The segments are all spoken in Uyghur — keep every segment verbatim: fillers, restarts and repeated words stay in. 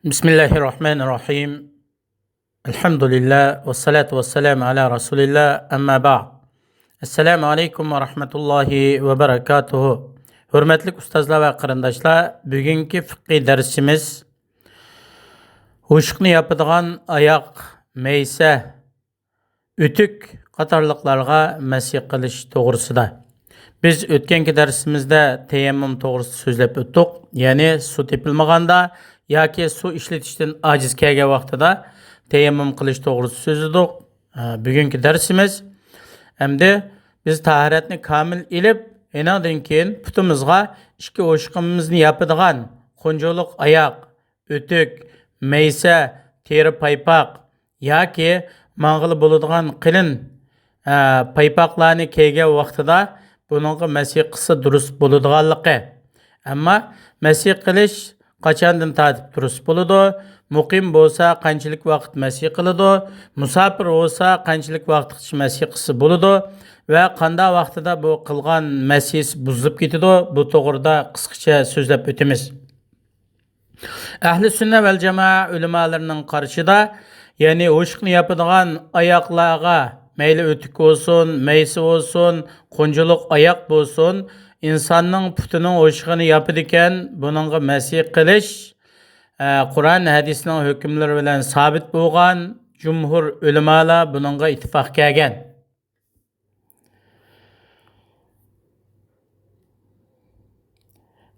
بسم الله الرحمن الرحيم. الحمد لله والصلاة والسلام على رسول الله، أما بعد. السلام عليكم ورحمة الله وبركاته. ھۆرمەتلىك ئۇستازلار ۋە قېرىنداشلار، بۈگۈنكى فىقھىي دەرسىمىز ھوشۇقنى ياپىدىغان ئاياق، مەيسە، ئۆتۈك قاتارلىقلارغا مەسىھ قىلىش توغرىسىدا. بىز ئۆتكەنكى دەرسىمىزدە تەيەممۇم توغرىسىدا سۆزلەپ ئۆتتۇق. يەنى سۇ تېپىلمىغاندا ياكى سۇ ئىشلىتىشتىن ئاجىز كەلگەن ۋاقتىدا تەيەممۇم قىلىش توغرىسىدا سۆزلىدۇق. ئە، بۈگۈنكى دەرسىمىز ئەمدى بىز تاھارەتنى كامىل ئېلىپ، ئېنىڭدىن كېيىن پۇتىمىزغا ئىككى ئوشۇقىمىزنى ياپىدىغان قونچۇلۇق ئاياق، ئۆتۈك، مەيسە، تېرە پايپاق ياكى ماڭغىلى بولىدىغان قېلىن، ئە، پايپاقلارنى كىيگەن ۋاقتىدا بۇنىڭغا مەسىھ قىلسا دۇرۇس بولىدىغانلىقى. ئەمما مەسىھ قىلىش قاچاندىن تارتىپ دۇرۇس بولىدۇ؟ مۇقىم بولسا قانچىلىك ۋاقىت مەسىھ قىلىدۇ؟ مۇساپىر بولسا قانچىلىك ۋاقىتقىچە مەسىھ قىلسا بولىدۇ؟ ۋە قانداق ۋاقتىدا بۇ قىلغان مەسىھسى بۇزۇلۇپ كېتىدۇ؟ بۇ توغرىدا قىسقىچە سۆزلەپ ئۆتىمىز. ئەھلى سۈننە ۋەل جامائە ئۆلىمالىرىنىڭ قارىشىدا، يەنى ھوشۇقنى ياپىدىغان ئاياقلارغا، مەيلى ئۆتۈك بولسۇن، مەيسە بولسۇن، قونچۇلۇق ئاياق بولسۇن، ئىنساننىڭ پۇتىنىڭ ھوشۇقىنى ياپىدىكەن، بۇنىڭغا مەسىھ قىلىش، ئە، قۇرئان ھەدىسنىڭ ھۆكۈملىرى بىلەن سابىت بولغان، جۇمھۇر ئۆلىمالار بۇنىڭغا ئىتتىپاق كەلگەن.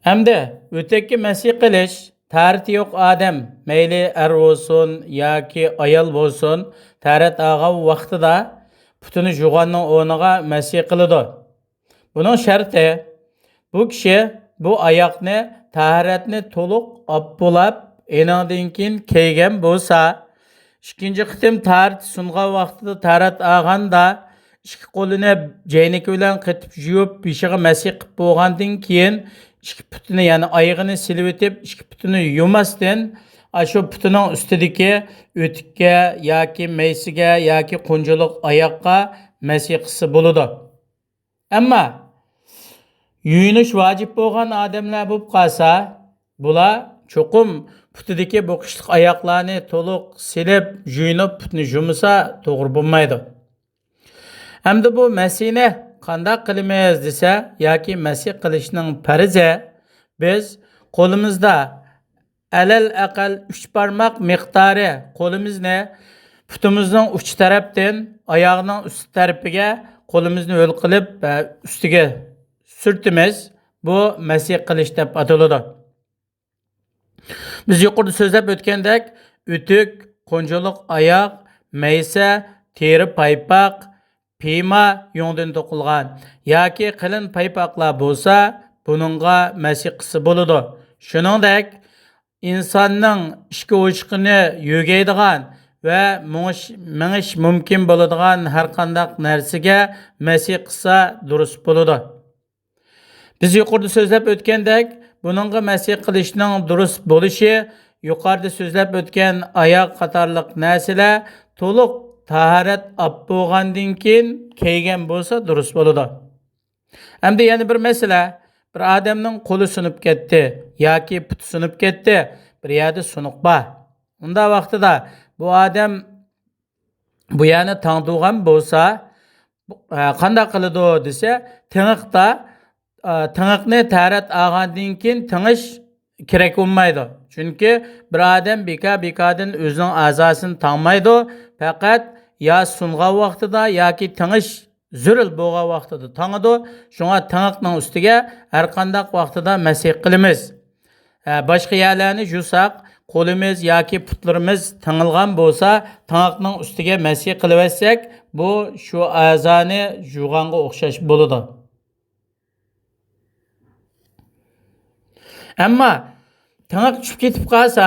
ئەمدى ئۆتۈككە مەسىھ قىلىش، تەھارىتى يوق ئادەم، مەيلى ئەر بولسۇن ياكى ئايال بولسۇن، تەھارەت ئالغان ۋاقتىدا پۇتىنى جۇغاننىڭ ئورنىغا مەسىھ قىلىدۇ. بۇنىڭ شەرتى، بۇ كىشى بۇ ئاياقنى، تەھارەتنى تولۇق ئاپ بولاپ، ئېنىڭدىن كېيىن كىيگەن بولسا، ئىككىنچى قېتىم تەھارەت سۇنغان ۋاقتىدا، تەھارەت ئالغاندا، ئىككى قولىنى جەينىكى بىلەن قېتىپ يۇيۇپ، بېشىغا مەسىھ قىلىپ بولغاندىن كېيىن، ئىككى پۇتىنى، يەنى ئايىغىنى سېلىۋېتىپ، ئىككى پۇتىنى يۇماستىن، ئاشۇ پۇتىنىڭ ئۈستىدىكى ئۆتۈككە ياكى مەيسىگە ياكى قونچىلىق ئاياققا مەسىھ قىلسا بولىدۇ. ئەمما يۇيۇنۇش ۋاجىپ بولغان ئادەملەر بولۇپ قالسا، بۇلار چوقۇم پۇتىدىكى بۇ قىشلىق ئاياقلارنى تولۇق سېلىپ، يۇيۇنۇپ، پۇتنى يۇمىسا توغرا بولمايدۇ. ئەمدى بۇ مەسىھنى قانداق قىلىمىز دېسە، ياكى مەسىھ قىلىشنىڭ پەرزى، بىز قولىمىزدا ئەلەل ئەقەل ئۈچ بارماق مىقدارى قولىمىزنى پۇتىمىزنىڭ ئۇچ تەرەپتىن ئاياغنىڭ ئۈستى تەرىپىگە قولىمىزنى ھۆل قىلىپ، ئە، ئۈستىگە سۈرتىمىز. بۇ مەسىھ قىلىش دەپ ئاتىلىدۇ. بىز يۇقىرىدا سۆزلەپ ئۆتكەندەك، ئۆتۈك، قونچىلىق ئاياق، مەيسە، تېرە پايپاق، پىيما يۇڭدىن توقۇلغان ياكى قېلىن پايپاقلار بولسا، بۇنىڭغا مەسىھ قىلسا بولىدۇ. شۇنىڭدەك، ئىنساننىڭ ئىككى ئوشۇقىنى يۆگەيدىغان ۋە مېڭىش، مېڭىش مۇمكىن بولىدىغان ھەرقانداق نەرسىگە مەسىھ قىلسا دۇرۇس بولىدۇ. بىز يۇقىرىدا سۆزلەپ ئۆتكەندەك، بۇنىڭغا مەسىھ قىلىشنىڭ دۇرۇس بولۇشى يۇقىرىدا سۆزلەپ ئۆتكەن ئاياغ قاتارلىق نەرسىلەر تولۇق تاھارەت ئاپ بولغاندىن كېيىن كىيگەن بولسا دۇرۇس بولىدۇ. ئەمدى يەنە بىر مەسىلە، بىر ئادەمنىڭ قولى سۇنۇپ كەتتى ياكى پۇتى سۇنۇپ كەتتى، بىر يەردە سۇنۇق بار. ئۇنداق ۋاقتىدا بۇ ئادەم بۇ يەرنى تاڭدۇرغان بولسا، ئە، قانداق قىلىدۇ دېسە، تېڭىقتا، ئە، تېڭىقنى تەھارەت ئالغاندىن كېيىن تېڭىش كېرەك بولمايدۇ. چۈنكى بىر ئادەم بىكار-بىكاردىن ئۆزىنىڭ ئەزاسىنى تاڭمايدۇ. پەقەت يا سۇنغان ۋاقتىدا ياكى تېڭىش زۆرۈر بولغان ۋاقتىدا تاڭىدۇ. شۇڭا تېڭىقنىڭ ئۈستىگە ھەرقانداق ۋاقتىدا مەسىھ قىلىمىز. ھە، باشقا يەرلەرنى يۇساق، قولىمىز ياكى پۇتلىرىمىز تېڭىلغان بولسا، تېڭىقنىڭ ئۈستىگە مەسىھ قىلىۋەتسەك، بۇ شۇ ئەزانى يۇغانغا ئوخشاش بولىدۇ. ئەمما تېڭىق چۈشۈپ كېتىپ قالسا،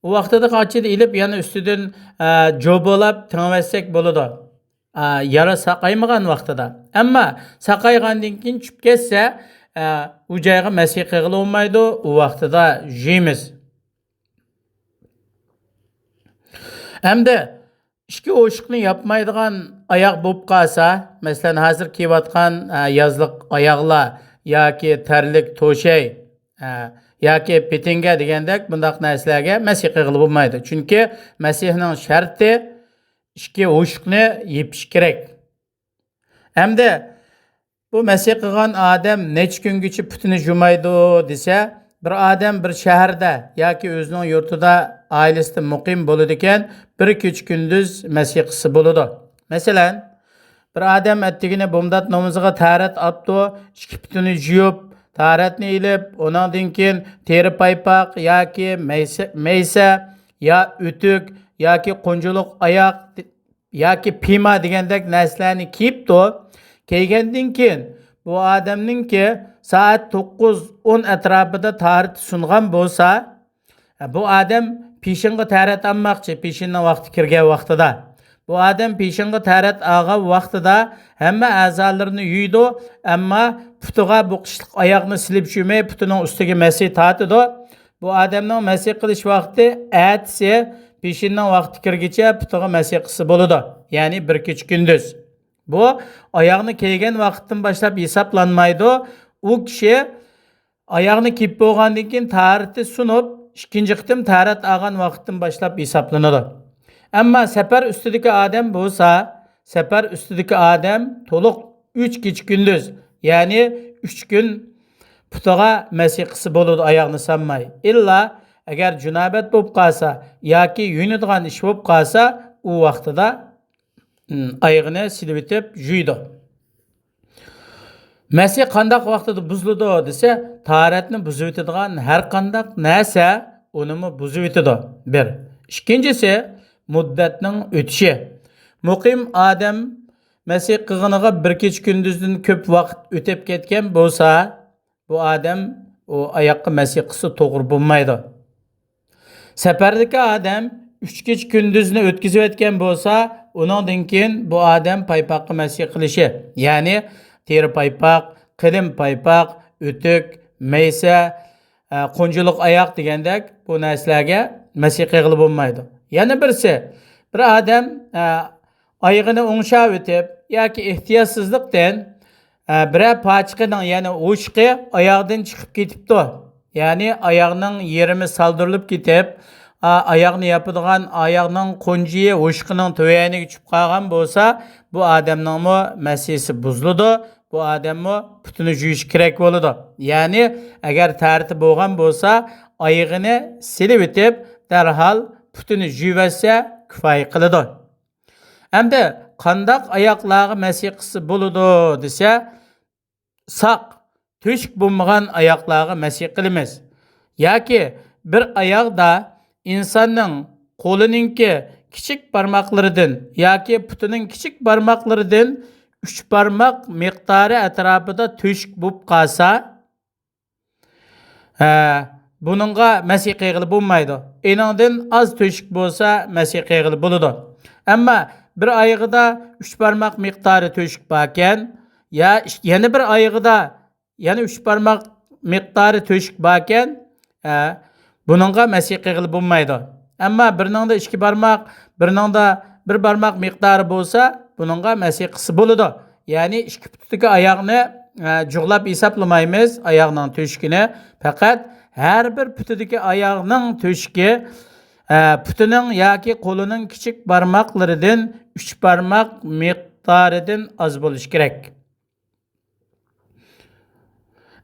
ئۇ ۋاقتىدا قاچىدا ئېلىپ، يەنە ئۈستىدىن، ئە، جوبىلاپ تېڭىۋەتسەك بولىدۇ. ئە، يارا ساقايمىغان ۋاقتىدا. ئەمما ساقايغاندىن كېيىن چۈشۈپ كەتسە، ئە، ئۇ جايغا مەسىھ قىلغىلى بولمايدۇ، ئۇ ۋاقتىدا يۇيىمىز. ئەمدى ئىككى ئوشۇقنى ياپمايدىغان ئاياغ بولۇپ قالسا، مەسىلەن، ھازىر كىيىۋاتقان، ئە، يازلىق ئاياغلار ياكى تەرلىك توشەي، ئە، ياكى پېتىڭگە دېگەندەك بۇنداق نەرسىلەرگە مەسىھ قىلغىلى بولمايدۇ. چۈنكى مەسىھنىڭ شەرتى ئىككى ھوشۇقنى يېپىش كېرەك. ئەمدى بۇ مەسىھ قىلغان ئادەم نەچچە كۈنگىچە پۇتىنى يۇمايدۇ دېسە، بىر ئادەم بىر شەھەردە ياكى ئۆزىنىڭ يۇرتىدا، ئائىلىسىدە مۇقىم بولىدىكەن، بىر كېچە كۈندۈز مەسىھ قىلسا بولىدۇ. مەسىلەن، بىر ئادەم ئەتىگىنى بامدات نامىزىغا تاھارەت ئاپتۇ، ئىككى پۇتىنى يۇيۇپ، تاھارەتنى ئېلىپ، ئۇنىڭدىن كېيىن تېرە پايپاق ياكى مەيسە، مەيسە يا ئۆتۈك ياكى قونچىلىق ئاياق ياكى پىما دېگەندەك نەرسىلەرنى كىيىپتۇ. كىيگەندىن كېيىن بۇ ئادەمنىڭكى سائەت توققۇز، ئون ئەتراپىدا تاھارىتى سۇنغان بولسا، بۇ ئادەم پېشىنغا تاھارەت ئالماقچى، پېشىننىڭ ۋاقتى كىرگەن ۋاقتىدا. بۇ ئادەم پېشىنغا تاھارەت ئالغان ۋاقتىدا ھەممە ئەزالىرىنى يۇيىدۇ، ئەمما پۇتىغا بۇ قىشلىق ئاياغنى سېلىپ يۈرمەي، پۇتىنىڭ ئۈستىگە مەسىھ تارتىدۇ. بۇ ئادەمنىڭ مەسىھ قىلىش ۋاقتى ئەتىسى پېشىننىڭ ۋاقتى كىرگىچە پۇتىغا مەسىھ قىلسا بولىدۇ. يەنى بىر كېچە كۈندۈز. بۇ ئاياغنى كىيگەن ۋاقىتتىن باشلاپ ھېسابلانمايدۇ. ئۇ كىشى ئاياغنى كىيىپ بولغاندىن كېيىن تاھارىتى سۇنۇپ، ئىككىنچى قېتىم تاھارەت ئالغان ۋاقىتتىن باشلاپ ھېسابلىنىدۇ. ئەمما سەپەر ئۈستىدىكى ئادەم بولسا، سەپەر ئۈستىدىكى ئادەم تولۇق ئۈچ كېچە كۈندۈز، يەنى ئۈچ كۈن پۇتىغا مەسىھ قىلسا بولىدۇ، ئاياغنى سانماي. ئىللا ئەگەر جۇنابەت بولۇپ قالسا ياكى يۇيۇنىدىغان ئىش بولۇپ قالسا، ئۇ ۋاقتىدا، ئايىغىنى سېلىۋېتىپ يۇيىدۇ. مەسىھ قانداق ۋاقتىدا بۇزۇلىدۇ دېسە، تاھارەتنى بۇزۇۋېتىدىغان ھەر قانداق نەرسە ئۇنىمۇ بۇزۇۋېتىدۇ. بىر. ئىككىنچىسى، مۇددەتنىڭ ئۆتۈشى. مۇقىم ئادەم مەسىھ قىلغىنىغا بىر كېچە كۈندۈزدىن كۆپ ۋاقىت ئۆتۈپ كەتكەن بولسا، بۇ ئادەم ئۇ ئاياققا مەسىھ قىلسا توغرا بولمايدۇ. سەپەردىكى ئادەم ئۈچ كېچە كۈندۈزنى ئۆتكۈزۈۋەتكەن بولسا، ئۇنىڭدىن كېيىن بۇ ئادەم پايپاققا مەسىھ قىلىشى، يەنى تېرە پايپاق، قېلىن پايپاق، ئۆتۈك، مەيسە، ئە، قونچىلىق ئاياق دېگەندەك بۇ نەرسىلەرگە مەسىھ قىلغىلى بولمايدۇ. يەنە بىرسى، بىر ئادەم، ئە، ئايىغىنى ئوڭشاۋېتىپ ياكى ئېھتىياتسىزلىقتىن، ئە، بىرەر پاچىقىنىڭ، يەنى ھوشۇقى ئاياغدىن چىقىپ كېتىپتۇ. يەنى ئاياغنىڭ يېرىمى سالدۇرۇلۇپ كېتىپ، ئا-، ئاياغنى ياپىدىغان ئاياغنىڭ قونچىيى ھوشۇقىنىڭ تۆۋەنىگە چۈشۈپ قالغان بولسا، بۇ ئادەمنىڭمۇ مەسىھسى بۇزۇلىدۇ، بۇ ئادەممۇ پۇتىنى يۇيۇشى كېرەك بولىدۇ. يەنى ئەگەر تەرىتى بولغان بولسا، ئايىغىنى سېلىۋېتىپ، دەرھال پۇتىنى يۇيۇۋەتسە كۇپايە قىلىدۇ. ئەمدى قانداق ئاياقلارغا مەسىھ قىلسا بولىدۇ دېسە، ساق، تۆشۈك بولمىغان ئاياقلارغا مەسىھ قىلىمىز. ياكى بىر ئاياغدا ئىنساننىڭ قولىنىڭكى كىچىك بارماقلىرىدىن ياكى پۇتىنىڭ كىچىك بارماقلىرىدىن ئۈچ بارماق مىقدارى ئەتراپىدا تۆشۈك بولۇپ قالسا، ھە، بۇنىڭغا مەسىھ قىلغىلى بولمايدۇ. ئېنىڭدىن ئاز تۆشۈك بولسا، مەسىھ قىلغىلى بولىدۇ. ئەمما بىر ئايىغىدا ئۈچ بارماق مىقدارى تۆشۈك باركەن، يا ئىش-، يەنە بىر ئايىغىدا يەنە ئۈچ بارماق مىقدارى تۆشۈك باركەن، ھە، بۇنىڭغا مەسىھ قىلغىلى بولمايدۇ. ئەمما بىرىنىڭدە ئىككى بارماق، بىرىنىڭدە بىر بارماق مىقدارى بولسا، بۇنىڭغا مەسىھ قىلسا بولىدۇ. يەنى ئىككى پۇتىدىكى ئاياغنى، ئە، جۇغلاپ ھېسابلىمايمىز، ئاياغنىڭ تۆشۈكىنى. پەقەت ھەر بىر پۇتىدىكى ئاياغنىڭ تۆشۈكى، ئە، پۇتىنىڭ ياكى قولىنىڭ كىچىك بارماقلىرىدىن ئۈچ بارماق مىقدارىدىن ئاز بولۇشى كېرەك.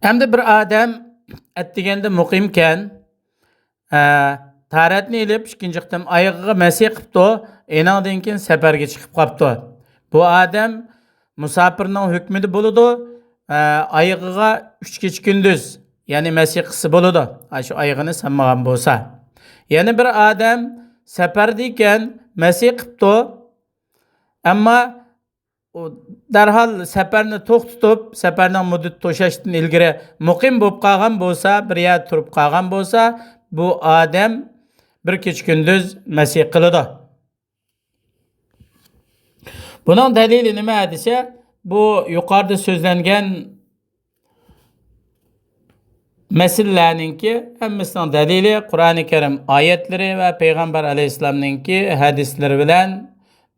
ئەمدى بىر ئادەم ئەتىگەندە مۇقىمكەن، ئە، تاھارەتنى ئېلىپ، ئىككىنچى قېتىم ئايىغىغا مەسىھ قىپتۇ، ئېنىڭدىن كېيىن سەپەرگە چىقىپ قاپتۇ. بۇ ئادەم مۇساپىرنىڭ ھۆكمىدە بولىدۇ، ئە، ئايىغىغا ئۈچ كېچە كۈندۈز، يەنى مەسىھ قىلسا بولىدۇ، ئاشۇ ئايىغىنى سانمىغان بولسا. يەنە بىر ئادەم سەپەردە ئىكەن، مەسىھ قىپتۇ، ئەمما ئۇ دەرھال سەپەرنى توختىتىپ، سەپەرنىڭ مۇددىتى توشاشتىن ئىلگىرى مۇقىم بولۇپ قالغان بولسا، بىر يەردە تۇرۇپ قالغان بولسا، بۇ ئادەم بىر كېچە كۈندۈز مەسىھ قىلىدۇ. بۇنىڭ دەلىلى نېمە دېسە، بۇ يۇقىرىدا سۆزلەنگەن مەسىلىلەرنىڭكى ھەممىسىنىڭ دەلىلى قۇرئانى كەرىم ئايەتلىرى ۋە پەيغەمبەر ئەلەيھىسسالامنىڭكى ھەدىسلىرى بىلەن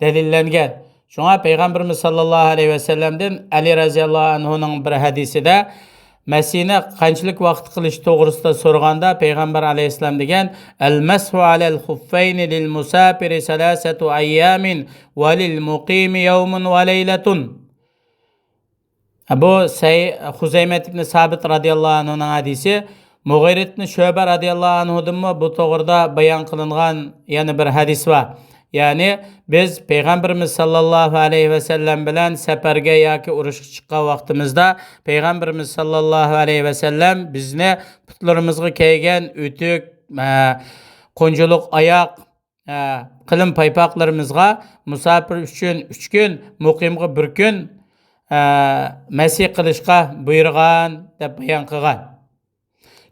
دەلىللەنگەن. شۇڭا پەيغەمبىرىمىز ساللاللاھۇ ئەلەيھى ۋەسەللەمدىن ئەلى رەزىياللاھۇ ئەنھۇنىڭ بىر ھەدىسىدە، مەسىنى قانچىلىك ۋاقىت قىلىش توغرىسىدا سورىغاندا، پەيغەمبەر ئەلەيھىسسالام دېگەن، المسح على الخفين للمسافر ثلاثة أيام وللمقيم يوم وليلة. بۇ سەي-، خۇزەيمەت ئىبنى سابىت رازىياللاھۇ ئەنھۇنىڭ ھەدىسى. مۇغىرەت ئىبنى شۇئبە رازىياللاھۇ ئەنھۇدىنمۇ بۇ توغرىدا بايان قىلىنغان يەنە بىر ھەدىس بار. يەنى بىز پەيغەمبىرىمىز ساللاللاھۇ ئەلەيھى ۋەسەللەم بىلەن سەپەرگە ياكى ئۇرۇشقا چىققان ۋاقتىمىزدا، پەيغەمبىرىمىز ساللاللاھۇ ئەلەيھى ۋەسەللەم بىزنى پۇتلىرىمىزغا كىيگەن ئۆتۈك، ئە، قونچىلىق ئاياق، ئە، قېلىن پايپاقلىرىمىزغا مۇساپىر ئۈچۈن ئۈچ كۈن، مۇقىمغا بىر كۈن، ئە، مەسىھ قىلىشقا بۇيرۇغان، دەپ بايان قىلغان.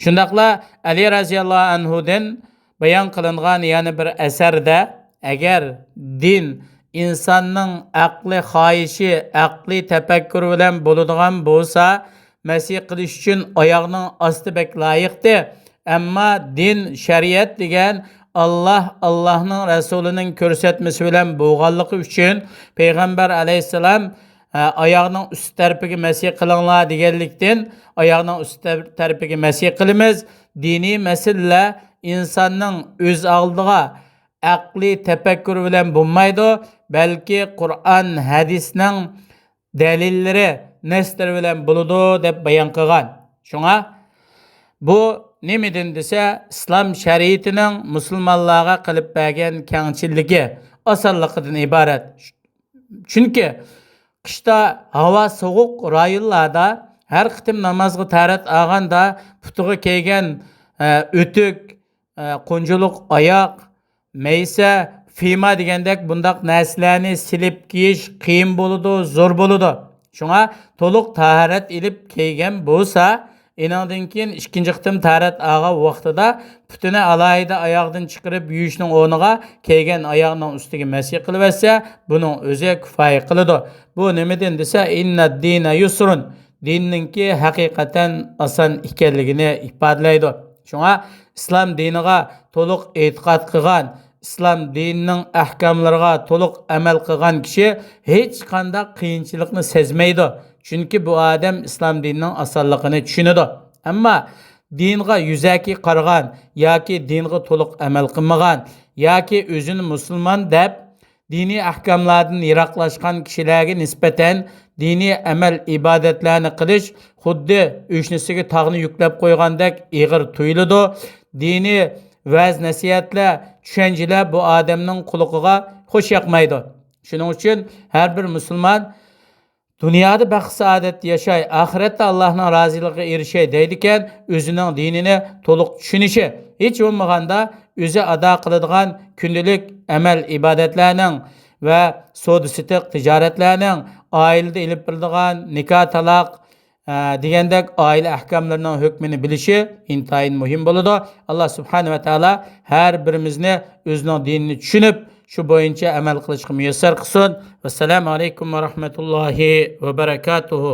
شۇنداقلا ئەلى رازىياللاھۇ ئەنھۇدىن بايان قىلىنغان يەنە بىر ئەسەردە، ئەگەر دىن ئىنساننىڭ ئەقلى خاھىشى، ئەقلى تەپەككۇرى بىلەن بولىدىغان بولسا، مەسىھ قىلىش ئۈچۈن ئاياغنىڭ ئاستى بەك لايىقتى. ئەمما دىن، شەرىئەت دېگەن ئاللاھ، ئاللاھنىڭ رەسۇلىنىڭ كۆرسەتمىسى بىلەن بولغانلىقى ئۈچۈن، پەيغەمبەر ئەلەيھىسسالام، ئە، ئاياغنىڭ ئۈست تەرىپىگە مەسىھ قىلىڭلار دېگەنلىكتىن، ئاياغنىڭ ئۈست تەر-، تەرىپىگە مەسىھ قىلىمىز. دىنىي مەسىلىلەر ئىنساننىڭ ئۆز ئالدىغا ئەقلىي تەپەككۇرى بىلەن بولمايدۇ، بەلكى قۇرئان، ھەدىسنىڭ دەلىللىرى، نەسلىرى بىلەن بولىدۇ، دەپ بايان قىلغان. شۇڭا بۇ نېمىدىن دېسە، ئىسلام شەرىئىتىنىڭ مۇسۇلمانلارغا قىلىپ بەرگەن كەڭچىللىكى، ئاسانلىقىدىن ئىبارەت. چۈنكى قىشتا ھاۋا سوغۇق رايونلاردا ھەر قېتىم نامازغا تەھارەت ئالغاندا پۇتىغا كىيگەن، ئە، ئۆتۈك، ئە، قونچىلىق ئاياق، مەيسە، فىما دېگەندەك بۇنداق نەرسىلەرنى سېلىپ كىيىش قىيىن بولىدۇ، زور بولىدۇ. شۇڭا تولۇق تاھارەت ئېلىپ كىيگەن بولسا، ئېنىڭدىن كېيىن ئىككىنچى قېتىم تاھارەت ئالغان ۋاقتىدا پۇتىنى ئالاھىدە ئاياغدىن چىقىرىپ يۇيۇشنىڭ ئورنىغا كىيگەن ئاياغنىڭ ئۈستىگە مەسىھ قىلىۋەتسە، بۇنىڭ ئۆزى كۇپايە قىلىدۇ. بۇ نېمىدىن دېسە، ئىننەد دىنە يۇسرۇن، دىننىڭكى ھەقىقەتەن ئاسان ئىكەنلىكىنى ئىپادىلەيدۇ. شۇڭا ئىسلام دىنىغا تولۇق ئېتىقاد قىلغان، ئىسلام دىنىنىڭ ئەھكاملىرىغا تولۇق ئەمەل قىلغان كىشى ھېچقانداق قىيىنچىلىقنى سەزمەيدۇ. چۈنكى بۇ ئادەم ئىسلام دىنىنىڭ ئاسانلىقىنى چۈشىنىدۇ. ئەمما دىنغا يۈزەكى قارىغان ياكى دىنغا تولۇق ئەمەل قىلمىغان ياكى ئۆزىنى مۇسۇلمان دەپ دىنىي ئەھكاملاردىن يىراقلاشقان كىشىلەرگە نىسبەتەن دىنىي ئەمەل ئىبادەتلەرنى قىلىش خۇددى ئۆشنىسىگە تاغنى يۈكلەپ قويغاندەك ئېغىر تۇيۇلىدۇ. دىنىي ۋەز نەسىھەتلەر، چۈشەنچىلەر بۇ ئادەمنىڭ قۇلىقىغا خوش ياقمايدۇ. شۇنىڭ ئۈچۈن ھەر بىر مۇسۇلمان دۇنيادا بەخت سائادەتتە ياشاي، ئاخىرەتتە ئاللاھنىڭ رازىلىقىغا ئېرىشەي دەيدىكەن، ئۆزىنىڭ دىنىنى تولۇق چۈشىنىشى، ھېچ بولمىغاندا ئۆزى ئادا قىلىدىغان كۈندىلىك ئەمەل ئىبادەتلەرنىڭ ۋە سودا سېتىق تىجارەتلەرنىڭ، ئائىلىدە ئېلىپ بېرىلىدىغان نىكاھ تالاق، ئە، دېگەندەك ئائىلە ئەھكاملىرىنىڭ ھۆكمىنى بىلىشى ئىنتايىن مۇھىم بولىدۇ. ئاللا سۇبھانەھۇ ۋە تائالا ھەر بىرىمىزنى ئۆزىنىڭ دىنىنى چۈشىنىپ، شۇ بويىچە ئەمەل قىلىشقا مۇيەسسەر قىلسۇن. ۋەسسالامۇ ئەلەيكۇم ۋە رەھمەتۇللاھى ۋە بەرەكاتۇھۇ.